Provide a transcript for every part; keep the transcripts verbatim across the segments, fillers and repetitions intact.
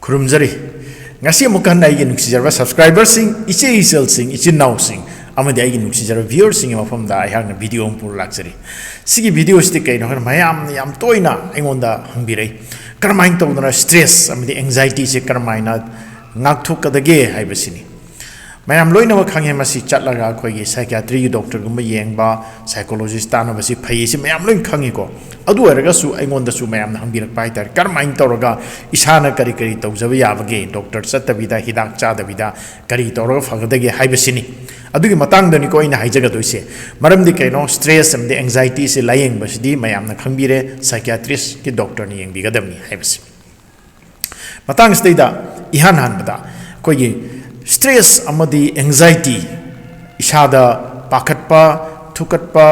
ꯈꯨꯔꯨꯝꯖꯔꯤ꯫ ꯉꯁꯤ ꯑꯃꯨꯛ ꯍꯟꯅ ꯑꯩꯒꯤ ꯅꯨꯡꯁꯤꯖꯔꯕ subscriberꯁꯤꯡ, ꯏꯆꯦ ꯏꯆꯜꯁꯤꯡ, ꯏꯆꯤꯟ ꯏꯅꯥꯎꯁꯤꯡ ꯑꯃꯗꯤ ꯑꯩꯒꯤ ꯅꯨꯡꯁꯤꯖꯔꯕ viewerꯁꯤꯡꯒꯤ ꯃꯐꯝꯗ ꯑꯩꯍꯥꯛꯅ video ꯑꯃ ꯄꯨꯔ ꯂꯥꯛꯆꯔꯤ꯫ ꯁꯤꯒꯤ videoꯁꯤꯗꯤ ꯀꯩꯅꯣ ꯍꯥꯏꯔ ꯃꯌꯥꯝꯅ ꯌꯥꯝ ꯇꯣꯏꯅ ꯑꯩꯉꯣꯟꯗ ꯍꯪꯕꯤꯔꯛꯏ, ꯀꯔꯝꯍꯥꯏꯅ ꯇꯧꯗꯅ stress ꯑꯃꯗꯤ anxietyꯁꯦ ꯀꯔꯝꯍꯥꯏꯅ ꯉꯥꯛꯊꯣꯛꯀꯗꯒꯦ ꯍꯥꯏꯕꯁꯤꯅꯤ꯫ ꯃꯌꯥꯝ ꯂꯣꯏꯅꯃꯛ ꯈꯪꯉꯦ, ꯃꯁꯤ ꯆꯠꯂꯒ ꯑꯩꯈꯣꯏꯒꯤ psychiatryꯒꯤ doctorꯒꯨꯝꯕ ꯌꯦꯡꯕ, psychologist ꯇꯥꯟꯅꯕꯁꯤ ꯐꯩ, ꯁꯤ ꯃꯌꯥꯝ ꯂꯣꯏꯅ ꯈꯪꯉꯤꯀꯣ꯫ ꯑꯗꯨ ꯑꯣꯏꯔꯒꯁꯨ ꯑꯩꯉꯣꯟꯗꯁꯨ ꯃꯌꯥꯝꯅ ꯍꯪꯕꯤꯔꯛꯄ ꯍꯥꯏꯇꯥꯔꯦ, ꯀꯔꯝꯍꯥꯏꯅ ꯇꯧꯔꯒ ꯏꯁꯥꯅ ꯀꯔꯤ ꯀꯔꯤ ꯇꯧꯖꯕ ꯌꯥꯕꯒꯦ, doctor ꯆꯠꯇꯕꯤꯗ, ꯍꯤꯗꯥꯛ ꯆꯥꯗꯕꯤꯗ ꯀꯔꯤ ꯇꯧꯔꯒ ꯐꯒꯗꯒꯦ ꯍꯥꯏꯕꯁꯤꯅꯤ꯫ ꯑꯗꯨꯒꯤ ꯃꯇꯥꯡꯗꯅꯤꯀꯣ ꯑꯩꯅ ꯍꯥꯏꯖꯒꯗꯣꯏꯁꯦ꯫ ꯃꯔꯝꯗꯤ ꯀꯩꯅꯣ, stress ꯑꯃꯗꯤ anxietyꯁꯦ ꯂꯥꯏꯌꯦꯡꯕꯁꯤꯗꯤ ꯃꯌꯥꯝꯅ ꯈꯪꯕꯤꯔꯦ, psychiatristꯀꯤ doctorꯅ ꯌꯦꯡꯕꯤꯒꯗꯕꯅꯤ ꯍꯥꯏꯕꯁꯤ꯫ ꯃꯇꯥꯡꯁꯤꯗꯩꯗ ꯏꯍꯥꯟ ꯍꯥꯟꯕꯗ ꯑꯩꯈꯣꯏꯒꯤ stress ꯑꯃꯗꯤ anxiety, ꯏꯁꯥꯗ ꯄꯥꯈꯠꯄ, ꯊꯨꯀꯠꯄ,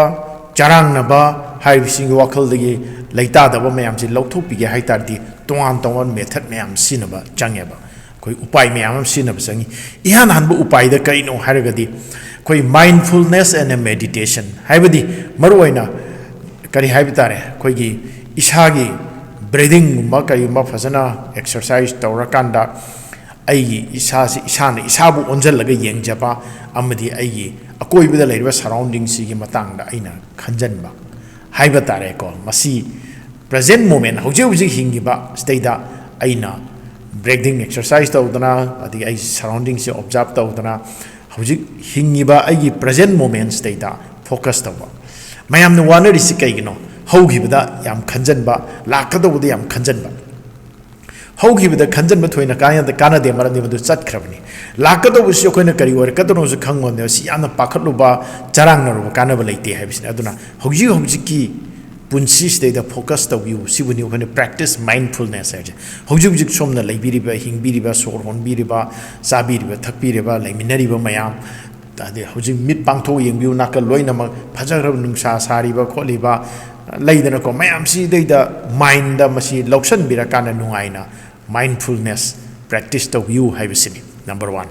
ꯆꯔꯥꯡꯅꯕ ꯍꯥꯏꯔꯤꯕꯁꯤꯡꯒꯤ ꯋꯥꯈꯜꯗꯒꯤ ꯂꯩꯇꯥꯗꯕ ꯃꯌꯥꯝꯁꯤ ꯂꯧꯊꯣꯛꯄꯤꯒꯦ ꯍꯥꯏ ꯇꯥꯔꯗꯤ, ꯇꯣꯉꯥꯟ ꯇꯣꯉꯥꯟꯕ method ꯃꯌꯥꯝ ꯁꯤꯖꯤꯟꯅꯕ ꯆꯪꯉꯦꯕ꯫ ꯑꯩꯈꯣꯏ ꯎꯄꯥꯏ ꯃꯌꯥꯝ ꯑꯃ ꯁꯤꯖꯤꯟꯅꯕ ꯆꯪꯉꯤ꯫ ꯏꯍꯥꯟ ꯍꯥꯟꯕ ꯎꯄꯥꯏꯗ ꯀꯔꯤꯅꯣ ꯍꯥꯏꯔꯒꯗꯤ, ꯑꯩꯈꯣꯏ mindfulness and meditation, ꯍꯥꯏꯕꯗꯤ ꯃꯔꯨꯑꯣꯏꯅ ꯀꯔꯤ ꯍꯥꯏꯕ ꯇꯥꯔꯦ, ꯑꯩꯈꯣꯏꯒꯤ ꯏꯁꯥꯒꯤ breathingꯒꯨꯝꯕ ꯀꯔꯤꯒꯨꯝꯕ ꯐꯖꯅ exercise ꯇꯧꯔꯀꯥꯟꯗ, ꯑꯩꯒꯤ ꯏꯁꯥꯁꯤ, ꯏꯁꯥꯅ ꯏꯁꯥꯕꯨ ꯑꯣꯟꯁꯤꯜꯂꯒ ꯌꯦꯡꯖꯕ ꯑꯃꯗꯤ ꯑꯩꯒꯤ ꯑꯀꯣꯏꯕꯗ ꯂꯩꯔꯤꯕ surroundingꯁꯤꯒꯤ ꯃꯇꯥꯡꯗ ꯑꯩꯅ ꯈꯟꯖꯟꯕ ꯍꯥꯏꯕ ꯇꯥꯔꯦꯀꯣ꯫ ꯃꯁꯤ present moment, ꯍꯧꯖꯤꯛ ꯍꯧꯖꯤꯛ ꯍꯤꯡꯉꯤꯕ ꯁꯤꯗꯩꯗ ꯑꯩꯅ breathing exercise ꯇꯧꯗꯅ, ꯑꯗꯒꯤ ꯑꯩ surroundingꯁꯦ observe ꯇꯧꯗꯅ, ꯍꯧꯖꯤꯛ ꯍꯤꯡꯉꯤꯕ ꯑꯩꯒꯤ present momentꯁꯤꯗꯩꯗ focus ꯇꯧꯕ꯫ ꯃꯌꯥꯝꯅ ꯋꯥꯅꯔꯤꯁꯤ ꯀꯩꯒꯤꯅꯣ? ꯍꯧꯈꯤꯕꯗ ꯌꯥꯝ ꯈꯟꯖꯟꯕ, ꯂꯥꯛꯀꯗꯧꯕꯗ ꯌꯥꯝ ꯈꯟꯖꯟꯕ꯫ ꯍꯧꯈꯤꯕꯗ ꯈꯟꯖꯟꯕ ꯊꯣꯏꯅ ꯀꯥꯟꯅꯗ-, ꯀꯥꯟꯅꯗꯦ, ꯃꯔꯝꯗꯤ ꯃꯗꯨ ꯆꯠꯈ꯭ꯔꯕꯅꯤ꯫ ꯂꯥꯛꯀꯗꯧꯕꯁꯤ ꯑꯩꯈꯣꯏꯅ ꯀꯔꯤ ꯑꯣꯏꯔꯛꯀꯗꯧꯅꯣꯁꯨ ꯈꯪꯕ ꯉꯝꯗꯦ꯫ ꯁꯤ ꯌꯥꯝꯅ ꯄꯥꯈꯠꯂꯨꯕ, ꯆꯔꯥꯡꯅꯔꯨꯕ ꯀꯥꯟꯅꯕ ꯂꯩꯇꯦ ꯍꯥꯏꯕꯁꯤꯅꯤ꯫ ꯑꯗꯨꯅ ꯍꯧꯖꯤꯛ ꯍꯧꯖꯤꯛꯀꯤ ꯄꯨꯟꯁꯤꯁꯤꯗꯩꯗ focus ꯇꯧꯕꯤꯌꯨ꯫ ꯁꯤꯕꯨꯅꯤ ꯑꯩꯈꯣꯏꯅ practice mindfulness ꯍꯥꯏꯕꯁꯦ꯫ ꯍꯧꯖꯤꯛ ꯍꯧꯖꯤꯛ ꯁꯣꯝꯅ ꯂꯩꯕꯤꯔꯤꯕ, ꯍꯤꯡꯕꯤꯔꯤꯕ, ꯁꯣꯔ ꯍꯣꯟꯕꯤꯔꯤꯕ, ꯆꯥꯕꯤꯔꯤꯕ, ꯊꯛꯄꯤꯔꯤꯕ, ꯂꯩꯃꯤꯟꯅꯔꯤꯕ ꯃꯌꯥꯝ, ꯑꯗꯩ ꯍꯧꯖꯤꯛ ꯃꯤꯠ ꯄꯥꯡꯊꯣꯛ ꯌꯦꯡꯕꯤꯌꯨ, ꯅꯥꯀꯜ ꯂꯣꯏꯅꯃꯛ ꯐꯖꯈ꯭ꯔꯕ, ꯅꯨꯡꯁꯥ ꯁꯥꯔꯤꯕ ꯈꯣꯠꯂꯤꯕ, ꯂꯩꯗꯅꯀꯣ, ꯃꯌꯥꯝꯁꯤꯗꯩꯗ mindꯗ ꯃꯁꯤ ꯂꯧꯁꯟꯕꯤꯔꯀꯥꯟꯗ ꯅꯨꯡꯉꯥꯏꯅ mindfulness practice ꯇꯧꯕꯤꯌꯨ ꯍꯥꯏꯕꯁꯤꯅꯤ number one꯫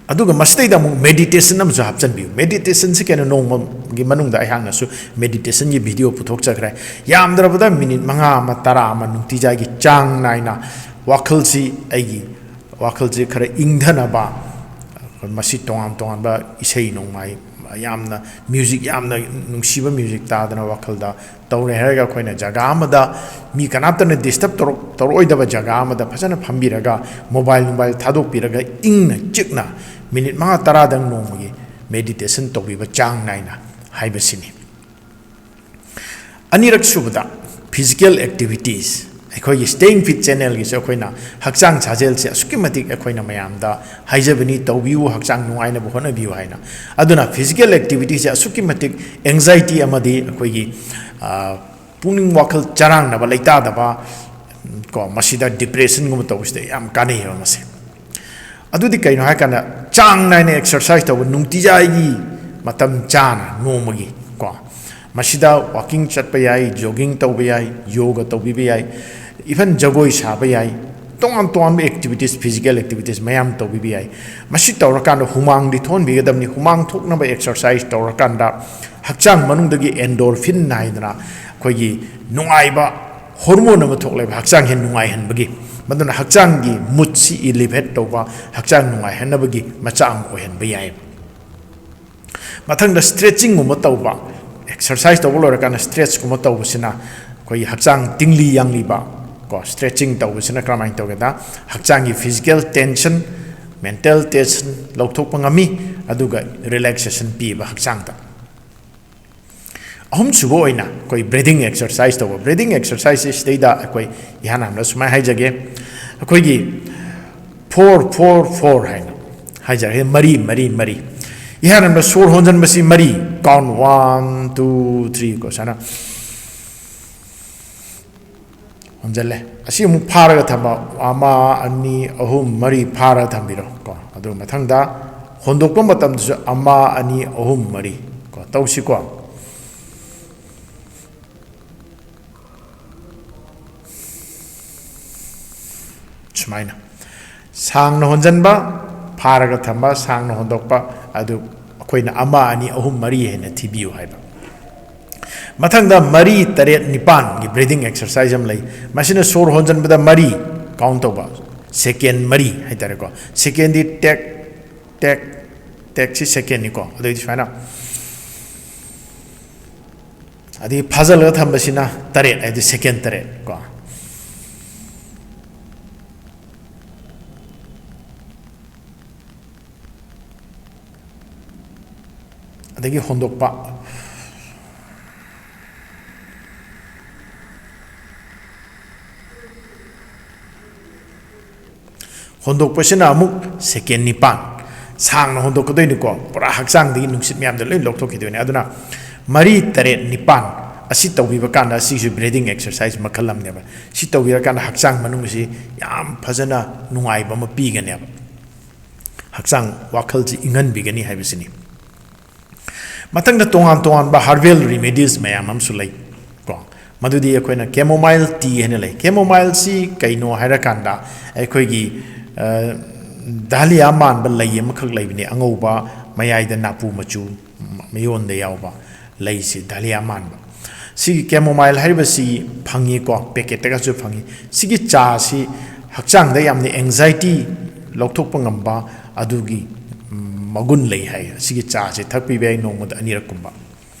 ꯑꯗꯨꯒ ꯃꯁꯤꯗꯩꯗ ꯑꯃꯨꯛ meditation ꯑꯃꯁꯨ ꯍꯥꯞꯆꯤꯟꯕꯤꯌꯨ꯫ Meditationꯁꯤ ꯀꯩꯅꯣ, ꯅꯣꯡꯃꯒꯤ ꯃꯅꯨꯡꯗ ꯑꯩꯍꯥꯛꯅꯁꯨ meditationꯒꯤ video ꯄꯨꯊꯣꯛꯆꯈ꯭ꯔꯦ꯫ ꯌꯥꯝꯗ꯭ꯔꯕꯗ minute ꯃꯉꯥ ꯑꯃ, ꯇꯔꯥ ꯑꯃ ꯅꯨꯡꯇꯤꯖꯥꯏꯒꯤ ꯆꯥꯡ ꯅꯥꯏꯅ ꯋꯥꯈꯜꯁꯤ, ꯑꯩꯒꯤ ꯋꯥꯈꯜꯁꯤ ꯈꯔ ꯏꯪꯊꯅꯕ, ꯃꯁꯤ ꯇꯣꯉꯥꯟ ꯇꯣꯉꯥꯟꯕ ꯏꯁꯩ ꯅꯣꯡꯃꯥꯏ, ꯌꯥꯝꯅ ꯃ꯭ꯌꯨꯖꯤꯛ, ꯌꯥꯝꯅ ꯅꯨꯡꯁꯤꯕ ꯃ꯭ꯌꯨꯖꯤꯛ ꯇꯥꯗꯅ ꯋꯥꯈꯜꯗ ꯇꯧꯔꯦ ꯍꯥꯏꯔꯒ, ꯑꯩꯈꯣꯏꯅ ꯖꯒꯥ ꯑꯃꯗ, ꯃꯤ ꯀꯅꯥꯝꯇꯅ ꯗꯤꯁꯇꯔꯕ ꯇꯧꯔꯛ-, ꯇꯧꯔꯛꯑꯣꯏꯗꯕ ꯖꯒꯥ ꯑꯃꯗ ꯐꯖꯅ ꯐꯝꯕꯤꯔꯒ, ꯃꯣꯕꯥꯏꯜ ꯅꯨꯡꯕꯥꯏꯜ ꯊꯥꯗꯣꯛꯄꯤꯔꯒ, ꯏꯪꯅ ꯆꯤꯛꯅ ꯃꯤꯅꯤꯠ ꯃꯉꯥ ꯇꯔꯥꯗꯪ ꯅꯣꯡꯃꯒꯤ ꯃꯦꯗꯤꯇꯦꯁꯟ ꯇꯧꯕꯤꯕ ꯆꯥꯡ ꯅꯥꯏꯅ ꯍꯥꯏꯕꯁꯤꯅꯤ꯫ ꯑꯅꯤꯔꯛ ꯁꯨꯕꯗ, ꯐꯤꯖꯤꯀꯦꯜ ꯑꯦꯛꯇꯤꯚꯤꯇꯤꯁ꯫ ꯑꯩꯈꯣꯏꯒꯤ Staying Fit ꯆꯦꯅꯦꯜꯒꯤꯁꯨ ꯑꯩꯈꯣꯏꯅ ꯍꯛꯆꯥꯡ ꯁꯥꯖꯦꯜꯁꯦ ꯑꯁꯨꯛꯀꯤ ꯃꯇꯤꯛ ꯑꯩꯈꯣꯏꯅ ꯃꯌꯥꯝꯗ ꯍꯥꯏꯖꯕꯅꯤ, ꯇꯧꯕꯤꯌꯨ, ꯍꯛꯆꯥꯡ ꯅꯨꯡꯉꯥꯏꯅꯕ ꯍꯣꯠꯅꯕꯤꯌꯨ ꯍꯥꯏꯅ꯫ ꯑꯗꯨꯅ ꯐꯤꯖꯤꯀꯦꯜ ꯑꯦꯛꯇꯤꯚꯤꯇꯤꯁꯦ ꯑꯁꯨꯛꯀꯤ ꯃꯇꯤꯛ ꯑꯦꯡꯖꯥꯏꯇꯤ ꯑꯃꯗꯤ ꯑꯩꯈꯣꯏꯒꯤ, ꯑ, ꯄꯨꯛꯅꯤꯡ ꯋꯥꯈꯜ ꯆꯔꯥꯡꯅꯕ, ꯂꯩꯇꯥꯗꯕ, ꯀꯣ, ꯃꯁꯤꯗ ꯗꯤꯄ꯭ꯔꯦꯁꯟꯒꯨꯝꯕ ꯇꯧꯕꯁꯤꯗ ꯌꯥꯝ ꯀꯥꯟꯅꯩꯌꯦꯕ ꯃꯁꯦ꯫ ꯑꯗꯨꯗꯤ ꯀꯩꯅꯣ ꯍꯥꯏꯀꯥꯟꯗ, ꯆꯥꯡ ꯅꯥꯏꯅ ꯑꯦꯛꯁꯔꯁꯥꯏꯁ ꯇꯧꯕ, ꯅꯨꯡꯇꯤꯖꯥꯏꯒꯤ ꯃꯇꯝ ꯆꯥꯅ ꯅꯣꯡꯃꯒꯤ, ꯀꯣ, ꯃꯁꯤꯗ ꯋꯥꯀꯤꯡ ꯆꯠꯄ ꯌꯥꯏ, ꯖꯣꯒꯤꯡ ꯇꯧꯕ ꯌꯥꯏ, ꯌꯣꯒ ꯇꯧꯕꯤꯕ ꯌꯥꯏ, ꯏꯚꯟ ꯖꯒꯣꯏ ꯁꯥꯕ ꯌꯥꯏ, ꯇꯣꯉꯥꯟ ꯇꯣꯉꯥꯟꯕ ꯑꯦꯛꯇꯤꯚꯤꯇꯤꯁ, ꯐꯤꯖꯤꯀꯦꯜ ꯑꯦꯛꯇꯤꯚꯤꯇꯤꯁ ꯃꯌꯥꯝ ꯇꯧꯕꯤꯕ ꯌꯥꯏ꯫ ꯃꯁꯤ ꯇꯧꯔꯀꯥꯟꯗ ꯍꯨꯃꯥꯡꯗꯤ ꯊꯣꯛꯍꯟꯕꯤꯒꯗꯕꯅꯤ꯫ ꯍꯨꯃꯥꯡ ꯊꯣꯛꯅꯕ ꯑꯦꯛꯁꯔꯁꯥꯏꯁ ꯇꯧꯔꯀꯥꯟꯗ ꯍꯛꯆꯥꯡ ꯃꯅꯨꯡꯗꯒꯤ ꯑꯦꯟꯗꯣꯔꯐꯤꯟ ꯍꯥꯏꯗꯅ ꯑꯩꯈꯣꯏꯒꯤ ꯅꯨꯡꯉꯥꯏꯕ ꯍꯣꯔꯃꯣꯟ ꯑꯃ ꯊꯣꯛꯂꯦꯕ, ꯍꯛꯆꯥꯡ ꯍꯦꯟꯅ ꯅꯨꯡꯉꯥꯏꯍꯟꯕꯒꯤ꯫ ꯃꯗꯨꯅ ꯍꯛꯆꯥꯡꯒꯤ ꯃꯨꯠꯁꯤ ꯏꯂꯤꯚꯦꯠ ꯇꯧꯕ, ꯍꯛꯆꯥꯡ ꯅꯨꯡꯉꯥꯏꯍꯟꯅꯕꯒꯤ ꯃꯆꯥꯛ ꯑꯃ ꯑꯣꯏꯍꯟꯕ ꯌꯥꯏ꯫ ꯃꯊꯪꯗ ꯁ꯭ꯇ꯭ꯔꯦꯆꯤꯡꯒꯨꯝꯕ ꯇꯧꯕ, ꯑꯦꯛꯁꯔꯁꯥꯏꯁ ꯇꯧꯕ ꯂꯣꯏꯔꯀꯥꯟꯗ ꯁ꯭ꯇ꯭ꯔꯦꯆꯀꯨꯝꯕ ꯇꯧꯕꯁꯤꯅ ꯑꯩꯈꯣꯏꯒꯤ ꯍꯛꯆꯥꯡ ꯇꯤꯡꯂꯤ ꯌꯥꯡꯂꯤꯕ, ꯀꯣ, ꯁ꯭ꯇ꯭ꯔꯦꯆꯤꯡ ꯇꯧꯕꯁꯤꯅ ꯀꯔꯝꯍꯥꯏꯅ ꯇꯧꯒꯦꯗ, ꯍꯛꯆꯥꯡꯒꯤ ꯐꯤꯖꯤꯀꯦꯜ ꯇꯦꯟꯁꯟ, ꯃꯦꯟꯇꯦꯜ ꯇꯦꯟꯁꯟ ꯂꯧꯊꯣꯛꯄ ꯉꯝꯃꯤ, ꯑꯗꯨꯒ ꯔꯤꯂꯦꯛꯁꯦꯁꯟ ꯄꯤꯕ ꯍꯛꯆꯥꯡꯗ꯫ ꯑꯍꯨꯝꯁꯨꯕ ꯑꯣꯏꯅ ꯑꯩꯈꯣꯏ ꯕ꯭ꯔꯤꯗꯤꯡ ꯑꯦꯛꯁꯔꯁꯥꯏꯁ ꯇꯧꯕ꯫ ꯕ꯭ꯔꯤꯗꯤꯡ ꯑꯦꯛꯁꯔꯁꯥꯏꯁꯁꯦ ꯁꯤꯗꯩꯗ ꯑꯩꯈꯣꯏ ꯏꯍꯥꯟ ꯍꯥꯟꯕꯗ ꯁꯨꯃꯥꯏꯅ ꯍꯥꯏꯖꯒꯦ, ꯑꯩꯈꯣꯏꯒꯤ ꯐꯣꯔ ꯐꯣꯔ ꯐꯣꯔ ꯍꯥꯏꯅ ꯍꯥꯏꯖꯔꯒꯦ, ꯃꯔꯤ ꯃꯔꯤ ꯃꯔꯤ꯫ ꯏꯍꯥꯟ ꯍꯥꯟꯕ ꯁꯣꯔ ꯍꯣꯟꯖꯟꯕꯁꯤ ꯃꯔꯤ, ꯀꯥꯎꯟ ꯋꯥꯟ, ꯇꯨ, ꯊ꯭ꯔꯤ ꯀꯣ, ꯁꯨꯃꯥꯏꯅ ꯍꯣꯟꯖꯜꯂꯦ꯫ ꯑꯁꯤ ꯑꯃꯨꯛ ꯐꯥꯔꯒ ꯊꯝꯕ, ꯑꯃ, ꯑꯅꯤ, ꯑꯍꯨꯝ, ꯃꯔꯤ ꯐꯥꯔꯒ ꯊꯝꯕꯤꯔꯣ ꯀꯣ꯫ ꯑꯗꯨꯒ ꯃꯊꯪꯗ ꯍꯣꯟꯗꯣꯛꯄ ꯃꯇꯝꯗꯁꯨ ꯑꯃ, ꯑꯅꯤ, ꯑꯍꯨꯝ, ꯃꯔꯤ ꯀꯣ ꯇꯧꯁꯤꯀꯣ꯫ ꯁꯨꯃꯥꯏꯅ ꯁꯥꯡꯅ ꯍꯣꯟꯖꯟꯕ, ꯐꯥꯔꯒ ꯊꯝꯕ, ꯁꯥꯡꯅ ꯍꯣꯟꯗꯣꯛꯄ, ꯑꯗꯨ ꯑꯩꯈꯣꯏꯅ ꯑꯃ, ꯑꯅꯤ, ꯑꯍꯨꯝ, ꯃꯔꯤ ꯍꯥꯏꯅ ꯊꯤꯕꯤꯌꯨ ꯍꯥꯏꯕ꯫ ꯃꯊꯪꯗ ꯃꯔꯤ, ꯇꯔꯦꯠ, ꯅꯤꯄꯥꯟꯒꯤ ꯕ꯭ꯔꯤꯗꯤꯡ ꯑꯦꯛꯁꯔꯁꯥꯏꯖ ꯑꯃ ꯂꯩ꯫ ꯃꯁꯤꯅ ꯁꯣꯔ ꯍꯣꯟꯖꯟꯕꯗ ꯃꯔꯤ, ꯀꯥꯎꯟ ꯇꯧꯕ, ꯁꯦꯀꯦꯟ ꯃꯔꯤ ꯍꯥꯏꯇꯥꯔꯦꯀꯣ꯫ ꯁꯦꯀꯦꯟꯗꯤ ꯇꯦꯛ ꯇꯦꯛ ꯇꯦꯛꯁꯤ ꯁꯦꯀꯦꯟꯅꯤꯀꯣ꯫ ꯑꯗꯩꯗꯤ ꯁꯨꯃꯥꯏꯅ, ꯑꯗꯒꯤ ꯐꯥꯖꯤꯜꯂꯒ ꯊꯝꯕꯁꯤꯅ ꯇꯔꯦꯠ, ꯍꯥꯏꯗꯤ ꯁꯦꯀꯦꯟ ꯇꯔꯦꯠ ꯀꯣ꯫ ꯑꯗꯒꯤ ꯍꯣꯟꯗꯣꯛꯄ꯫ ꯍꯣꯟꯗꯣꯛꯄꯁꯤꯅ ꯑꯃꯨꯛ ꯁꯦꯀꯦꯟ ꯅꯤꯄꯥꯟ ꯁꯥꯡꯅ ꯍꯣꯟꯗꯣꯛꯀꯗꯣꯏꯅꯤꯀꯣ꯫ ꯄꯨꯔꯥ ꯍꯛꯆꯥꯡꯗꯒꯤ ꯅꯨꯡꯁꯤꯠ ꯃꯌꯥꯝꯗꯣ ꯂꯣꯏ ꯂꯧꯊꯣꯛꯈꯤꯗꯣꯏꯅꯤ꯫ ꯑꯗꯨꯅ ꯃꯔꯤ, ꯇꯔꯦꯠ, ꯅꯤꯄꯥꯟ ꯑꯁꯤ ꯇꯧꯕꯤꯕ ꯀꯥꯟꯗ, ꯑꯁꯤꯁꯨ breathing exercise ꯃꯈꯜ ꯑꯃꯅꯦꯕ꯫ ꯁꯤ ꯇꯧꯕꯤꯔꯀꯥꯟꯗ ꯍꯛꯆꯥꯡ ꯃꯅꯨꯡꯁꯤ ꯌꯥꯝ ꯐꯖꯅ ꯅꯨꯡꯉꯥꯏꯕ ꯑꯃ ꯄꯤꯒꯅꯦꯕ꯫ ꯍꯛꯆꯥꯡ ꯋꯥꯈꯜꯁꯤ ꯏꯪꯍꯟꯕꯤꯒꯅꯤ ꯍꯥꯏꯕꯁꯤꯅꯤ꯫ ꯃꯊꯪꯗ ꯇꯣꯉꯥꯟ ꯇꯣꯉꯥꯟꯕ herbal remedies ꯃꯌꯥꯝ ꯑꯃꯁꯨ ꯂꯩ ꯀꯣ꯫ ꯃꯗꯨꯗꯤ ꯑꯩꯈꯣꯏꯅ chamomile tea ꯍꯥꯏꯅ ꯂꯩ꯫ Chamomileꯁꯤ ꯀꯩꯅꯣ ꯍꯥꯏꯔꯀꯥꯟꯗ, ꯑꯩꯈꯣꯏꯒꯤ, ꯑ, dahlia ꯃꯥꯟꯕ ꯂꯩ ꯑꯃꯈꯛ ꯂꯩꯕꯅꯤ, ꯑꯉꯧꯕ, ꯃꯌꯥꯏꯗ ꯅꯥꯄꯨ ꯃꯆꯨ, ꯃꯌꯣꯟꯗ ꯌꯥꯎꯕ ꯂꯩꯁꯤ, dahlia ꯃꯥꯟꯕ꯫ ꯁꯤꯒꯤ chamomile ꯍꯥꯏꯔꯤꯕꯁꯤ ꯐꯪꯉꯤꯀꯣ, packetꯇꯒꯁꯨ ꯐꯪꯉꯤ꯫ ꯁꯤꯒꯤ ꯆꯥꯁꯤ ꯍꯛꯆꯥꯡꯗ ꯌꯥꯝꯅ anxiety ꯂꯧꯊꯣꯛꯄ ꯉꯝꯕ ꯑꯗꯨꯒꯤ, ꯎꯝ, ꯃꯒꯨꯟ ꯂꯩ ꯍꯥꯏ꯫ ꯁꯤꯒꯤ ꯆꯥꯁꯤ ꯊꯛꯄꯤꯕ ꯌꯥꯏ ꯅꯣꯡꯃꯗ ꯑꯅꯤꯔꯛꯀꯨꯝꯕ꯫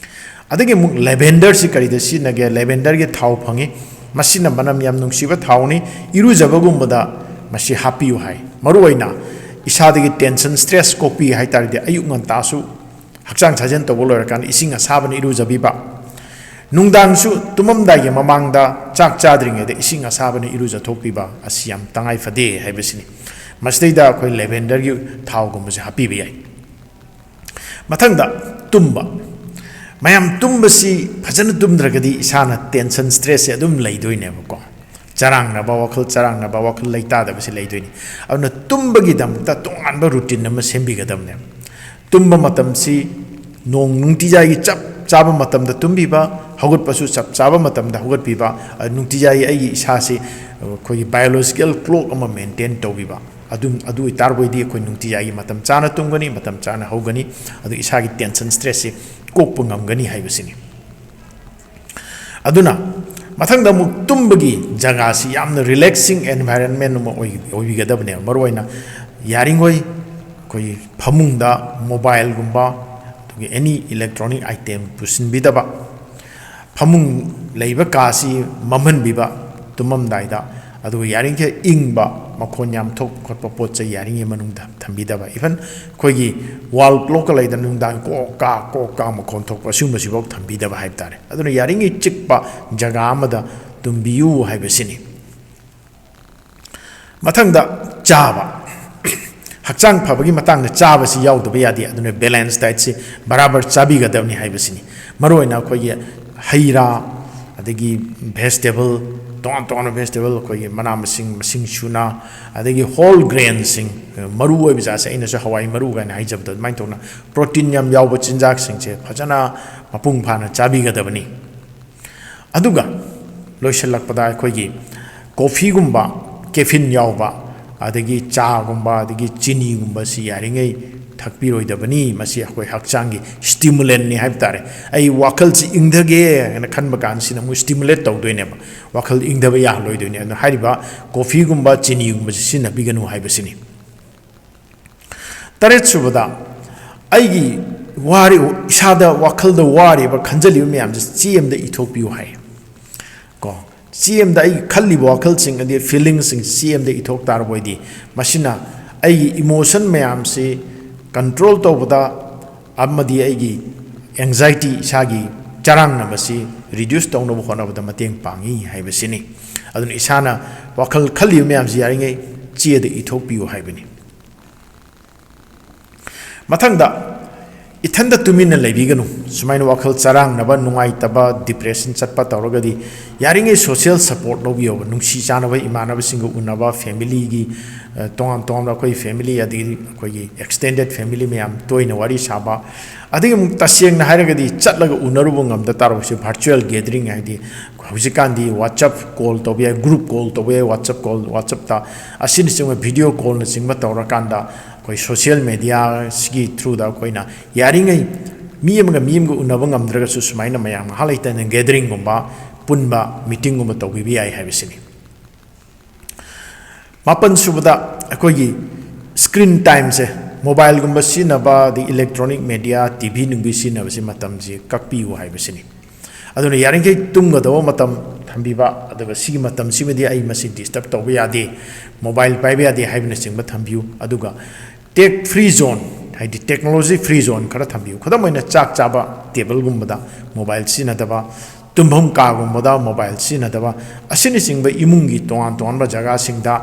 ꯑꯗꯒꯤ ꯑꯃꯨꯛ lavenderꯁꯤ ꯀꯔꯤꯗ ꯁꯤꯖꯤꯟꯅꯒꯦ? Lavenderꯒꯤ ꯊꯥꯎ ꯐꯪꯉꯤ꯫ ꯃꯁꯤꯅ ꯃꯅꯝ ꯌꯥꯝ ꯅꯨꯡꯁꯤꯕ ꯊꯥꯎꯅꯤ꯫ ꯏꯔꯨꯖꯕꯒꯨꯝꯕꯗ ꯃꯁꯤ ꯍꯥꯞꯄꯤꯌꯨ ꯍꯥꯏ꯫ ꯃꯔꯨꯑꯣꯏꯅ ꯏꯁꯥꯗꯒꯤ tension, stress ꯀꯣꯛꯄꯤ ꯍꯥꯏ ꯇꯥꯔꯗꯤ, ꯑꯌꯨꯛ ꯉꯟꯇꯥꯁꯨ ꯍꯛꯆꯥꯡ ꯁꯥꯖꯦꯜ ꯇꯧꯕ ꯂꯣꯏꯔꯀꯥꯟꯗ ꯏꯁꯤꯡ ꯑꯁꯥꯕꯅ ꯏꯔꯨꯖꯕꯤꯕ꯫ ꯅꯨꯡꯗꯥꯡꯁꯨ ꯇꯨꯝꯃꯝꯗꯥꯏꯒꯤ ꯃꯃꯥꯡꯗ, ꯆꯥꯛ ꯆꯥꯗ꯭ꯔꯤꯉꯩꯗ ꯏꯁꯤꯡ ꯑꯁꯥꯕꯅ ꯏꯔꯨꯖꯊꯣꯛꯄꯤꯕ ꯑꯁꯤ ꯌꯥꯝ ꯇꯉꯥꯏ ꯐꯗꯦ ꯍꯥꯏꯕꯁꯤꯅꯤ꯫ ꯃꯁꯤꯗꯩꯗ ꯑꯩꯈꯣꯏ lavenderꯒꯤ ꯊꯥꯎꯒꯨꯝꯕꯁꯦ ꯍꯥꯞꯄꯤꯕ ꯌꯥꯏ꯫ ꯃꯊꯪꯗ ꯇꯨꯝꯕ꯫ ꯃꯌꯥꯝ, ꯇꯨꯝꯕꯁꯤ ꯐꯖꯅ ꯇꯨꯝꯗ꯭ꯔꯒꯗꯤ ꯏꯁꯥꯅ tension, stressꯁꯦ ꯑꯗꯨꯝ ꯂꯩꯗꯣꯏꯅꯦꯕꯀꯣ꯫ ꯆꯔꯥꯡꯅꯕ ꯋꯥꯈꯜ, ꯆꯔꯥꯡꯅꯕ ꯋꯥꯈꯜ ꯂꯩꯇꯥꯗꯕꯁꯤ ꯂꯩꯗꯣꯏꯅꯤ꯫ ꯑꯗꯨꯅ ꯇꯨꯝꯕꯒꯤꯗꯃꯛꯇ ꯇꯣꯉꯥꯟꯕ routine ꯑꯃ ꯁꯦꯝꯕꯤꯒꯗꯕꯅꯦꯕ꯫ ꯇꯨꯝꯕ ꯃꯇꯝꯁꯤ ꯅꯣꯡ ꯅꯨꯡꯇꯤꯖꯥꯏꯒꯤ ꯆꯞ ꯆꯥꯕ ꯃꯇꯝꯗ ꯇꯨꯝꯕꯤꯕ, ꯍꯧꯒꯠꯄꯁꯨ ꯆꯞ ꯆꯥꯕ ꯃꯇꯝꯗ ꯍꯧꯒꯠꯄꯤꯕ, ꯑ, ꯅꯨꯡꯇꯤꯖꯥꯏꯒꯤ ꯑꯩꯒꯤ ꯏꯁꯥꯁꯤ, ꯑ, ꯑꯩꯈꯣꯏꯒꯤ biological clock ꯑꯃ maintain ꯇꯧꯕꯤꯕ꯫ ꯑꯗꯨꯝ, ꯑꯗꯨ ꯑꯣꯏꯇꯥꯔꯕꯣꯏꯗꯤ ꯑꯩꯈꯣꯏ ꯅꯨꯡꯇꯤꯖꯥꯏꯒꯤ ꯃꯇꯝ ꯆꯥꯅ ꯇꯨꯝꯒꯅꯤ, ꯃꯇꯝ ꯆꯥꯅ ꯍꯧꯒꯅꯤ, ꯑꯗꯨ ꯏꯁꯥꯒꯤ tension, stressꯁꯤ ꯀꯣꯛꯄ ꯉꯝꯒꯅꯤ ꯍꯥꯏꯕꯁꯤꯅꯤ꯫ ꯑꯗꯨꯅ ꯃꯊꯪꯗ ꯑꯃꯨꯛ ꯇꯨꯝꯕꯒꯤ ꯖꯒꯥꯁꯤ ꯌꯥꯝꯅ relaxing environment ꯑꯃ ꯑꯣꯏ-, ꯑꯣꯏꯕꯤꯒꯗꯕꯅꯦꯕ꯫ ꯃꯔꯨꯑꯣꯏꯅ ꯌꯥꯔꯤꯉꯩ ꯑꯩꯈꯣꯏꯒꯤ ꯐꯃꯨꯡꯗ mobileꯒꯨꯝꯕ, ꯑꯗꯨꯒ any electronic item ꯄꯨꯁꯤꯟꯕꯤꯗꯕ, ꯐꯃꯨꯡ ꯂꯩꯕ ꯀꯥꯁꯤ ꯃꯝꯍꯟꯕꯤꯕ ꯇꯨꯝꯃꯝꯗꯥꯏꯗ, ꯑꯗꯨꯒ ꯌꯥꯔꯤꯈꯩ ꯏꯪꯕ, ꯃꯈꯣꯟ ꯌꯥꯝ ꯊꯣꯛꯄ ꯈꯣꯠꯄ ꯄꯣꯠ ꯆꯩ ꯌꯥꯔꯤꯉꯩ ꯃꯅꯨꯡꯗ ꯊꯝꯕꯤꯗꯕ, even ꯑꯩꯈꯣꯏꯒꯤ wall clockꯀ ꯂꯩꯗꯅ ꯅꯨꯡꯗꯥꯡ ꯀꯣꯛ ꯀꯥ ꯀꯣꯛ ꯀꯥ ꯃꯈꯣꯟ ꯊꯣꯛꯄ, ꯑꯁꯤꯒꯨꯝꯕꯁꯤꯐꯥꯎ ꯊꯝꯕꯤꯗꯕ ꯍꯥꯏꯕ ꯇꯥꯔꯦ꯫ ꯑꯗꯨꯅ ꯌꯥꯔꯤꯉꯩ ꯆꯤꯛꯄ ꯖꯒꯥ ꯑꯃꯗ ꯇꯨꯝꯕꯤꯌꯨ ꯍꯥꯏꯕꯁꯤꯅꯤ꯫ ꯃꯊꯪꯗ ꯆꯥꯕ꯫ ꯍꯛꯆꯥꯡ ꯐꯕꯒꯤ ꯃꯇꯥꯡꯗ ꯆꯥꯕꯁꯤ ꯌꯥꯎꯗꯕ ꯌꯥꯗꯦ꯫ ꯑꯗꯨꯅ balance dietꯁꯤ ꯕꯔꯥꯕꯔ ꯆꯥꯕꯤꯒꯗꯕꯅꯤ ꯍꯥꯏꯕꯁꯤꯅꯤ꯫ ꯃꯔꯨꯑꯣꯏꯅ ꯑꯩꯈꯣꯏꯒꯤ ꯍꯩ ꯔꯥ, ꯑꯗꯒꯤ vegetable, ꯇꯣꯉꯥꯟ ꯇꯣꯉꯥꯟꯕ vegetable, ꯑꯩꯈꯣꯏꯒꯤ ꯃꯅꯥ ꯃꯁꯤꯡ, ꯃꯁꯤꯡ ꯁꯨꯅ, ꯑꯗꯒꯤ whole grainꯁꯤꯡ, ꯃꯔꯨ ꯑꯣꯏꯕ ꯖꯥꯠꯁꯦ, ꯑꯩꯅꯁꯨ ꯍꯋꯥꯏ ꯃꯔꯨ ꯀꯥꯏꯅ ꯍꯥꯏꯖꯕꯗꯣ, ꯑꯗꯨꯃꯥꯏꯅ ꯇꯧꯅ protein ꯌꯥꯝ ꯌꯥꯎꯕ ꯆꯤꯟꯖꯥꯛꯁꯤꯡꯁꯦ ꯐꯖꯅ ꯃꯄꯨꯡ ꯐꯥꯅ ꯆꯥꯕꯤꯒꯗꯕꯅꯤ꯫ ꯑꯗꯨꯒ ꯂꯣꯏꯁꯤꯜꯂꯛꯄꯗ ꯑꯩꯈꯣꯏꯒꯤ coffeeꯒꯨꯝꯕ, caffeine ꯌꯥꯎꯕ, ꯑꯗꯒꯤ ꯆꯥꯒꯨꯝꯕ, ꯑꯗꯒꯤ ꯆꯤꯅꯤꯒꯨꯝꯕꯁꯤ ꯌꯥꯔꯤꯉꯩ ꯊꯛꯄꯤꯔꯣꯏꯗꯕꯅꯤ꯫ ꯃꯁꯤ ꯑꯩꯈꯣꯏ ꯍꯛꯆꯥꯡꯒꯤ stimulantꯅꯤ ꯍꯥꯏꯕ ꯇꯥꯔꯦ꯫ ꯑꯩ ꯋꯥꯈꯜꯁꯤ ꯏꯪꯊꯒꯦ ꯍꯥꯏꯅ ꯈꯟꯕ ꯀꯥꯟꯁꯤꯗ ꯑꯃꯨꯛ stimulate ꯇꯧꯗꯣꯏꯅꯦꯕ, ꯋꯥꯈꯜ ꯏꯪꯊꯕ ꯌꯥꯍꯜꯂꯣꯏꯗꯣꯏꯅꯦ꯫ ꯑꯗꯨꯅ ꯍꯥꯏꯔꯤꯕ coffeeꯒꯨꯝꯕ, ꯆꯤꯅꯤꯒꯨꯝꯕꯁꯤ ꯁꯤꯖꯤꯟꯅꯕꯤꯒꯅꯨ ꯍꯥꯏꯕꯁꯤꯅꯤ꯫ ꯇꯔꯦꯠ ꯁꯨꯕꯗ, ꯑꯩꯒꯤ ꯋꯥꯔꯤ-, ꯏꯁꯥꯗ, ꯋꯥꯈꯜꯗ ꯋꯥꯔꯤꯕ, ꯈꯟꯖꯜꯂꯤꯕ ꯃꯌꯥꯝꯁꯦ ꯆꯦ ꯑꯃꯗ ꯏꯊꯣꯛꯄꯤꯌꯨ ꯍꯥꯏ꯫ ꯀꯣ, ꯆꯦ ꯑꯃꯗ ꯑꯩꯒꯤ ꯈꯜꯂꯤꯕ ꯋꯥꯈꯜꯁꯤꯡ ꯑꯗꯤ feelingꯁꯤꯡ ꯆꯦ ꯑꯃꯗ ꯏꯊꯣꯛ ꯇꯥꯔꯕ ꯑꯣꯏꯗꯤ, ꯃꯁꯤꯅ ꯑꯩꯒꯤ emotion ꯃꯌꯥꯝꯁꯤ control ꯇꯧꯕꯗ ꯑꯃꯗꯤ ꯑꯩꯒꯤ anxiety, ꯏꯁꯥꯒꯤ ꯆꯔꯥꯡꯅꯕꯁꯤ reduce ꯇꯧꯅꯕ ꯍꯣꯠꯅꯕꯗ ꯃꯇꯦꯡ ꯄꯥꯡꯉꯤ ꯍꯥꯏꯕꯁꯤꯅꯤ꯫ ꯑꯗꯨꯅ ꯏꯁꯥꯅ ꯋꯥꯈꯜ ꯈꯜꯂꯤꯕ ꯃꯌꯥꯝꯁꯤ ꯌꯥꯔꯤꯉꯩ ꯆꯦꯗ ꯏꯊꯣꯛꯄꯤꯌꯨ ꯍꯥꯏꯕꯅꯤ꯫ ꯃꯊꯪꯗ, ꯏꯊꯟꯗ ꯇꯨꯃꯤꯟꯅ ꯂꯩꯕꯤꯒꯅꯨ꯫ ꯁꯨꯃꯥꯏꯅ ꯋꯥꯈꯜ ꯆꯔꯥꯡꯅꯕ, ꯅꯨꯡꯉꯥꯏꯇꯕ, depression ꯆꯠꯄ ꯇꯧꯔꯒꯗꯤ, ꯌꯥꯔꯤꯉꯩ social support ꯂꯧꯕꯤꯌꯣꯕ꯫ ꯅꯨꯡꯁꯤ ꯆꯥꯟꯅꯕ ꯏꯃꯥꯟꯅꯕꯁꯤꯡꯒ ꯎꯅꯕ, familyꯒꯤ, ꯑ, ꯇꯣꯉꯥꯟ ꯇꯣꯉꯥꯟꯕ ꯑꯩꯈꯣꯏ family, ꯑꯗꯒꯤ ꯑꯩꯈꯣꯏꯒꯤ extended family ꯃꯌꯥꯝ ꯇꯣꯏꯅ ꯋꯥꯔꯤ ꯁꯥꯕ, ꯑꯗꯒꯤ ꯑꯃꯨꯛ ꯇꯁꯦꯡꯅ ꯍꯥꯏꯔꯒꯗꯤ ꯆꯠꯂꯒ ꯎꯅꯔꯨꯕ ꯉꯝꯗ ꯇꯥꯔꯕꯁꯨ virtual gathering, ꯍꯥꯏꯗꯤ ꯍꯧꯖꯤꯛꯀꯥꯟꯗꯤ WhatsApp call ꯇꯧꯕ ꯌꯥꯏ, group call ꯇꯧꯕ ꯌꯥꯏ, WhatsApp call, WhatsAppꯇ ꯑꯁꯤꯅꯆꯤꯡꯕ video callꯅꯆꯤꯡꯕ ꯇꯧꯔꯀꯥꯟꯗ, ꯑꯩꯈꯣꯏ social mediaꯁꯤꯒꯤ throughꯗ ꯑꯩꯈꯣꯏꯅ ꯌꯥꯔꯤꯉꯩ ꯃꯤ ꯑꯃꯒ ꯃꯤ ꯑꯃꯒ ꯎꯅꯕ ꯉꯝꯗ꯭ꯔꯒꯁꯨ, ꯁꯨꯃꯥꯏꯅ ꯃꯌꯥꯝ ꯉꯥꯏꯍꯥꯛ ꯂꯩꯇꯅ gatheringꯒꯨꯝꯕ, ꯄꯨꯟꯕ ꯃꯤꯇꯤꯡꯒꯨꯝꯕ ꯇꯧꯕꯤꯕ ꯌꯥꯏ ꯍꯥꯏꯕꯁꯤꯅꯤ꯫ ꯃꯥꯄꯟ ꯁꯨꯕꯗ ꯑꯩꯈꯣꯏꯒꯤ screen timeꯁꯦ, mobileꯒꯨꯝꯕ ꯁꯤꯖꯤꯟꯅꯕ, ꯑꯗꯩ electronic media, T V ꯅꯨꯡꯕꯤ ꯁꯤꯖꯤꯟꯅꯕꯁꯤ ꯃꯇꯝꯁꯤ ꯀꯛꯄꯤꯌꯨ ꯍꯥꯏꯕꯁꯤꯅꯤ꯫ ꯑꯗꯨꯅ ꯌꯥꯔꯤꯈꯩ ꯇꯨꯝꯒꯗꯧꯕ ꯃꯇꯝ ꯊꯝꯕꯤꯕ, ꯑꯗꯨꯒ ꯁꯤꯒꯤ ꯃꯇꯝꯁꯤꯃꯗꯤ ꯑꯩ ꯃꯁꯤ disturb ꯇꯧꯕ ꯌꯥꯗꯦ, mobile ꯄꯥꯏꯕ ꯌꯥꯗꯦ ꯍꯥꯏꯕꯅꯆꯤꯡꯕ ꯊꯝꯕꯤꯌꯨ꯫ ꯑꯗꯨꯒ tech free zone, ꯍꯥꯏꯗꯤ technology free zone ꯈꯔ ꯊꯝꯕꯤꯌꯨ꯫ ꯈꯨꯗꯝ ꯑꯣꯏꯅ, ꯆꯥꯛ ꯆꯥꯕ tableꯒꯨꯝꯕꯗ mobile ꯁꯤꯖꯤꯟꯅꯗꯕ, ꯇꯨꯝꯐꯝ ꯀꯥꯒꯨꯝꯕꯗ mobile ꯁꯤꯖꯤꯟꯅꯗꯕ, ꯑꯁꯤꯅꯆꯤꯡꯕ ꯏꯃꯨꯡꯒꯤ ꯇꯣꯉꯥꯟ ꯇꯣꯉꯥꯟꯕ ꯖꯒꯥꯁꯤꯡꯗ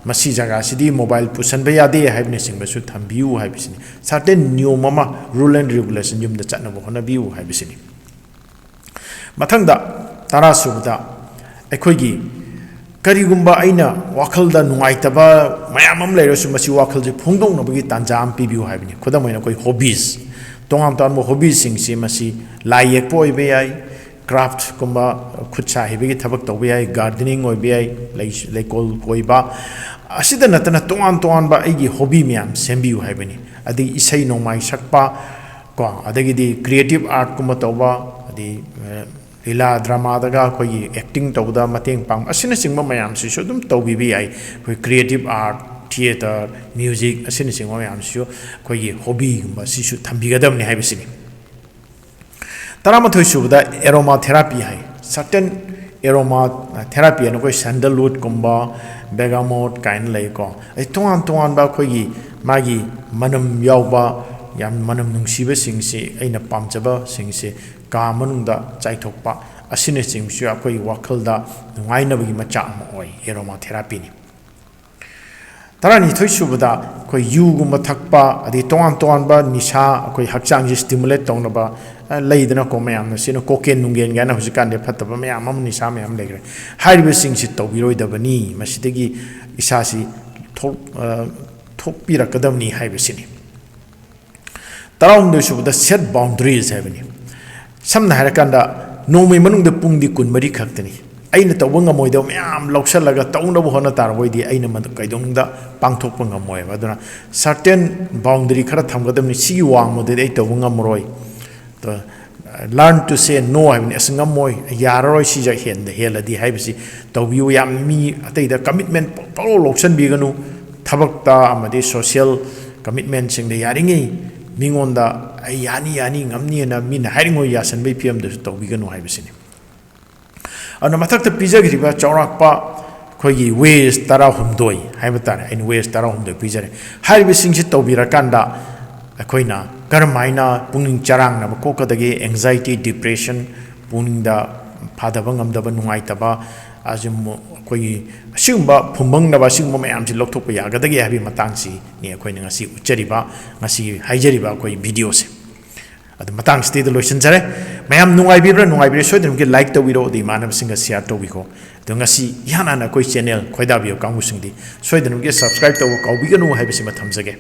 ꯃꯁꯤ ꯖꯒꯥꯁꯤꯗꯤ mobile ꯄꯨꯁꯟꯕ ꯌꯥꯗꯦ ꯍꯥꯏꯕꯅꯆꯤꯡꯕꯁꯨ ꯊꯝꯕꯤꯌꯨ ꯍꯥꯏꯕꯁꯤꯅꯤ꯫ Certain ꯅꯤꯌꯣꯝ ꯑꯃ, rule and regulation ꯌꯨꯝꯗ ꯆꯠꯅꯕ ꯍꯣꯠꯅꯕꯤꯌꯨ ꯍꯥꯏꯕꯁꯤꯅꯤ꯫ ꯃꯊꯪꯗ, ꯇꯔꯥ ꯁꯨꯕꯗ, ꯑꯩꯈꯣꯏꯒꯤ ꯀꯔꯤꯒꯨꯝꯕ ꯑꯩꯅ ꯋꯥꯈꯜꯗ ꯅꯨꯡꯉꯥꯏꯇꯕ ꯃꯌꯥꯝ ꯑꯃ ꯂꯩꯔꯁꯨ, ꯃꯁꯤ ꯋꯥꯈꯜꯁꯦ ꯐꯣꯡꯗꯣꯛꯅꯕꯒꯤ ꯇꯥꯟꯖꯥ ꯑꯃ ꯄꯤꯕꯤꯌꯨ ꯍꯥꯏꯕꯅꯤ꯫ ꯈꯨꯗꯝ ꯑꯣꯏꯅ, ꯑꯩꯈꯣꯏ hobbies, ꯇꯣꯉꯥꯟ ꯇꯣꯉꯥꯟꯕ hobbiesꯁꯤꯡꯁꯤ, ꯃꯁꯤ ꯂꯥꯏ ꯌꯦꯛꯄ ꯑꯣꯏꯕ ꯌꯥꯏ, craftꯀꯨꯝꯕ, ꯈꯨꯠ ꯁꯥ ꯍꯩꯕꯒꯤ ꯊꯕꯛ ꯇꯧꯕ ꯌꯥꯏ, gardening ꯑꯣꯏꯕ ꯌꯥꯏ, ꯂꯩ-, ꯂꯩꯀꯣꯜ ꯀꯣꯏꯕ, ꯑꯁꯤꯗ ꯅꯠꯇꯅ ꯇꯣꯉꯥꯟ ꯇꯣꯉꯥꯟꯕ ꯑꯩꯒꯤ hobby ꯃꯌꯥꯝ ꯁꯦꯝꯕꯤꯌꯨ ꯍꯥꯏꯕꯅꯤ꯫ ꯑꯗꯒꯤ ꯏꯁꯩ ꯅꯣꯡꯃꯥꯏ ꯁꯛꯄ, ꯀꯣ, ꯑꯗꯒꯤꯗꯤ creative artꯀꯨꯝꯕ ꯇꯧꯕ, ꯑꯗꯩ, ꯑ, ꯂꯤꯂꯥ dramaꯗꯒ ꯑꯩꯈꯣꯏꯒꯤ acting ꯇꯧꯕꯗ ꯃꯇꯦꯡ ꯄꯥꯡꯕ, ꯑꯁꯤꯅꯆꯤꯡꯕ ꯃꯌꯥꯝꯁꯤꯁꯨ ꯑꯗꯨꯝ ꯇꯧꯕꯤꯕ ꯌꯥꯏ꯫ ꯑꯩꯈꯣꯏ creative art, theatre, music, ꯑꯁꯤꯅꯆꯤꯡꯕ ꯃꯌꯥꯝꯁꯤꯁꯨ ꯑꯩꯈꯣꯏꯒꯤ hobbyꯒꯨꯝꯕ ꯁꯤꯁꯨ ꯊꯝꯕꯤꯒꯗꯕꯅꯤ ꯍꯥꯏꯕꯁꯤꯅꯤ꯫ ꯇꯔꯥꯃꯥꯊꯣꯏ ꯁꯨꯕꯗ aroma therapy ꯍꯥꯏ꯫ Certain aroma therapy ꯍꯥꯏꯅ ꯑꯩꯈꯣꯏ sandalwoodꯀꯨꯝꯕ, bergamot ꯀꯥꯏꯅ ꯂꯩꯀꯣ꯫ ꯑꯩ ꯇꯣꯉꯥꯟ ꯇꯣꯉꯥꯟꯕ ꯑꯩꯈꯣꯏꯒꯤ ꯃꯥꯒꯤ ꯃꯅꯝ ꯌꯥꯎꯕ, ꯌꯥꯝ ꯃꯅꯝ ꯅꯨꯡꯁꯤꯕꯁꯤꯡꯁꯤ, ꯑꯩꯅ ꯄꯥꯝꯖꯕꯁꯤꯡꯁꯤ ꯀꯥ ꯃꯅꯨꯡꯗ ꯆꯥꯏꯊꯣꯛꯄ, ꯑꯁꯤꯅꯆꯤꯡꯕꯁꯨ ꯑꯩꯈꯣꯏꯒꯤ ꯋꯥꯈꯜꯗ ꯅꯨꯡꯉꯥꯏꯅꯕꯒꯤ ꯃꯆꯥꯛ ꯑꯃ ꯑꯣꯏ, aroma therapyꯅꯤ꯫ ꯇꯔꯥꯅꯤꯊꯣꯏ ꯁꯨꯕꯗ ꯑꯩꯈꯣꯏ ꯌꯨꯒꯨꯝꯕ ꯊꯛꯄ, ꯑꯗꯩ ꯇꯣꯉꯥꯟ ꯇꯣꯉꯥꯟꯕ ꯅꯤꯁꯥ, ꯑꯩꯈꯣꯏ ꯍꯛꯆꯥꯡꯁꯤ stimulate ꯇꯧꯅꯕ, ꯑ, ꯂꯩꯗꯅꯀꯣ, ꯃꯌꯥꯝꯅ ꯁꯤꯅ cocaine ꯅꯨꯡꯒꯦꯟ ꯀꯥꯏꯅ ꯍꯧꯖꯤꯛꯀꯥꯟꯗꯤ ꯐꯠꯇꯕ ꯃꯌꯥꯝ ꯑꯃ, ꯅꯤꯁꯥ ꯃꯌꯥꯝ ꯂꯩꯈ꯭ꯔꯦ꯫ ꯍꯥꯏꯔꯤꯕꯁꯤꯡꯁꯤ ꯇꯧꯕꯤꯔꯣꯏꯗꯕꯅꯤ, ꯃꯁꯤꯗꯒꯤ ꯏꯁꯥꯁꯤ ꯊꯣꯛ-, ꯑ, ꯊꯣꯛꯄꯤꯔꯛꯀꯗꯕꯅꯤ ꯍꯥꯏꯕꯁꯤꯅꯤ꯫ ꯇꯔꯥꯍꯨꯝꯗꯣꯏ ꯁꯨꯕꯗ set boundaries ꯍꯥꯏꯕꯅꯤ꯫ ꯁꯝꯅ ꯍꯥꯏꯔꯀꯥꯟꯗ, ꯅꯣꯡꯃꯒꯤ ꯃꯅꯨꯡꯗ ꯄꯨꯡꯗꯤ ꯀꯨꯟꯃꯔꯤ ꯈꯛꯇꯅꯤ꯫ ꯑꯩꯅ ꯇꯧꯕ ꯉꯝꯃꯣꯏꯗꯕ ꯃꯌꯥꯝ ꯂꯧꯁꯜꯂꯒ ꯇꯧꯅꯕ ꯍꯣꯠꯅ ꯇꯥꯔꯕꯣꯏꯗꯤ, ꯑꯩꯅ ꯃꯗꯨ ꯀꯩꯗꯧꯅꯨꯡꯗ ꯄꯥꯡꯊꯣꯛꯄ ꯉꯝꯃꯣꯏꯕ꯫ ꯑꯗꯨꯅ certain boundary ꯈꯔ ꯊꯝꯒꯗꯕꯅꯤ꯫ ꯁꯤꯒꯤ ꯋꯥꯡꯃꯗꯗꯤ ꯑꯩ ꯇꯧꯕ ꯉꯝꯃꯔꯣꯏ꯫ ꯑꯗꯣ, ꯑ, Learn to say no ꯍꯥꯏꯕꯅꯤ꯫ ꯑꯁ, ꯉꯝꯃꯣꯏ, ꯌꯥꯔꯔꯣꯏ, ꯁꯤꯁꯦ ꯍꯦꯟꯗ ꯍꯦꯜꯂꯗꯤ ꯍꯥꯏꯕꯁꯤ ꯇꯧꯕꯤꯌꯨ꯫ ꯌꯥꯝ ꯃꯤ ꯑꯇꯩꯗ commitment ꯄꯪꯂꯧ ꯂꯧꯁꯟꯕꯤꯒꯅꯨ꯫ ꯊꯕꯛꯇ ꯑꯃꯗꯤ social commitmentꯁꯤꯡꯗ ꯌꯥꯔꯤꯉꯩ ꯃꯤꯉꯣꯟꯗ "ꯑꯩ ꯌꯥꯅꯤ, ꯌꯥꯅꯤ, ꯉꯝꯅꯤꯅ" ꯃꯤꯅ ꯍꯥꯏꯔꯤꯉꯩ ꯌꯥꯁꯟꯕꯒꯤ ꯐꯤꯕꯝꯗꯁꯨ ꯇꯧꯕꯤꯒꯅꯨ ꯍꯥꯏꯕꯁꯤꯅꯤ꯫ ꯑꯗꯨꯅ ꯃꯊꯛꯇ ꯄꯤꯖꯈ꯭ꯔꯤꯕ ꯆꯥꯎꯔꯥꯛꯄ ꯑꯩꯈꯣꯏꯒꯤ ways ꯇꯔꯥꯍꯨꯝꯗꯣꯏ ꯍꯥꯏꯕ ꯇꯥꯔꯦ, ꯑꯩꯅ ways ꯇꯔꯥꯍꯨꯝꯗꯣꯏ ꯄꯤꯖꯔꯦ꯫ ꯍꯥꯏꯔꯤꯕꯁꯤꯡꯁꯤ ꯇꯧꯕꯤꯔꯀꯥꯟꯗ ꯑꯩꯈꯣꯏꯅ ꯀꯔꯝ ꯍꯥꯏꯅ ꯄꯨꯛꯅꯤꯡ ꯆꯔꯥꯡꯅꯕ ꯀꯣꯛꯀꯗꯒꯦ, anxiety, depression, ꯄꯨꯛꯅꯤꯡꯗ ꯐꯥꯊꯕ ꯉꯝꯗꯕ, ꯅꯨꯡꯉꯥꯏꯇꯕ, ꯑꯁꯤ ꯑꯃꯨꯛ ꯑꯩꯈꯣꯏꯒꯤ ꯑꯁꯤꯒꯨꯝꯕ ꯐꯨꯝꯕꯪꯅꯕ, ꯑꯁꯤꯒꯨꯝꯕ ꯃꯌꯥꯝꯁꯤ ꯂꯧꯊꯣꯛꯄ ꯌꯥꯒꯗꯒꯦ ꯍꯥꯏꯕꯒꯤ ꯃꯇꯥꯡꯁꯤꯅꯤ ꯑꯩꯈꯣꯏꯅ ꯉꯁꯤ ꯎꯠꯆꯔꯤꯕ, ꯉꯁꯤ ꯍꯥꯏꯖꯔꯤꯕ ꯑꯩꯈꯣꯏ videoꯁꯦ꯫ ꯑꯗꯨ ꯃꯇꯥꯡꯁꯤꯗꯩꯗ ꯂꯣꯏꯁꯤꯟꯖꯔꯦ꯫ ꯃꯌꯥꯝ ꯅꯨꯡꯉꯥꯏꯕꯤꯕ꯭ꯔꯥ? ꯅꯨꯡꯉꯥꯏꯕꯤꯔꯦ, ꯁꯣꯏꯗꯅꯃꯛꯀꯤ like ꯇꯧꯕꯤꯔꯣ, ꯑꯗꯩ ꯏꯃꯥꯟꯅꯕꯁꯤꯡꯒ share ꯇꯧꯕꯤꯈꯣ꯫ ꯑꯗꯣ ꯉꯁꯤ ꯏꯍꯥꯟ ꯍꯥꯟꯅ ꯑꯩꯈꯣꯏ channel ꯈꯣꯏꯗꯥꯕꯤꯕ ꯀꯥꯡꯕꯨꯁꯤꯡꯗꯤ ꯁꯣꯏꯗꯅꯃꯛꯀꯤ subscribe ꯇꯧꯕ ꯀꯥꯎꯕꯤꯒꯅꯨ ꯍꯥꯏꯕꯁꯤꯃ ꯊꯝꯖꯒꯦ꯫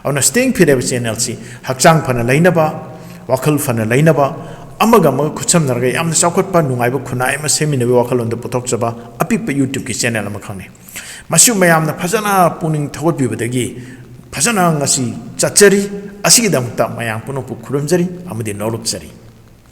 ꯑꯗꯨꯅ Staying Fit ꯍꯥꯏꯕ channelꯁꯤ ꯍꯛꯆꯥꯡ ꯐꯅ ꯂꯩꯅꯕ, ꯋꯥꯈꯜ ꯐꯅ ꯂꯩꯅꯕ, ꯑꯃꯒ ꯑꯃꯒ ꯈꯨꯠꯁꯝꯅꯔꯒ ꯌꯥꯝꯅ ꯆꯥꯎꯈꯠꯄ ꯅꯨꯡꯉꯥꯏꯕ ꯈꯨꯟꯅꯥꯏ ꯑꯃ ꯁꯦꯝꯃꯤꯟꯅꯕꯒꯤ ꯋꯥꯈꯜꯂꯣꯟꯗ ꯄꯨꯊꯣꯛꯆꯕ ꯑꯄꯤꯛꯄ YouTubeꯀꯤ channel ꯑꯃꯈꯛꯅꯤ꯫ ꯃꯁꯤ ꯃꯌꯥꯝꯅ ꯐꯖꯅ ꯄꯨꯛꯅꯤꯡ ꯊꯧꯒꯠꯄꯤꯕꯗꯒꯤ ꯐꯖꯅ ꯉꯁꯤ ꯆꯠꯆꯔꯤ꯫ ꯑꯁꯤꯒꯤꯗꯃꯛꯇ ꯃꯌꯥꯝ ꯄꯨꯝꯅꯃꯛꯄꯨ ꯈꯨꯔꯨꯝꯖꯔꯤ ꯑꯃꯗꯤ ꯅꯣꯂꯨꯛꯆꯔꯤ꯫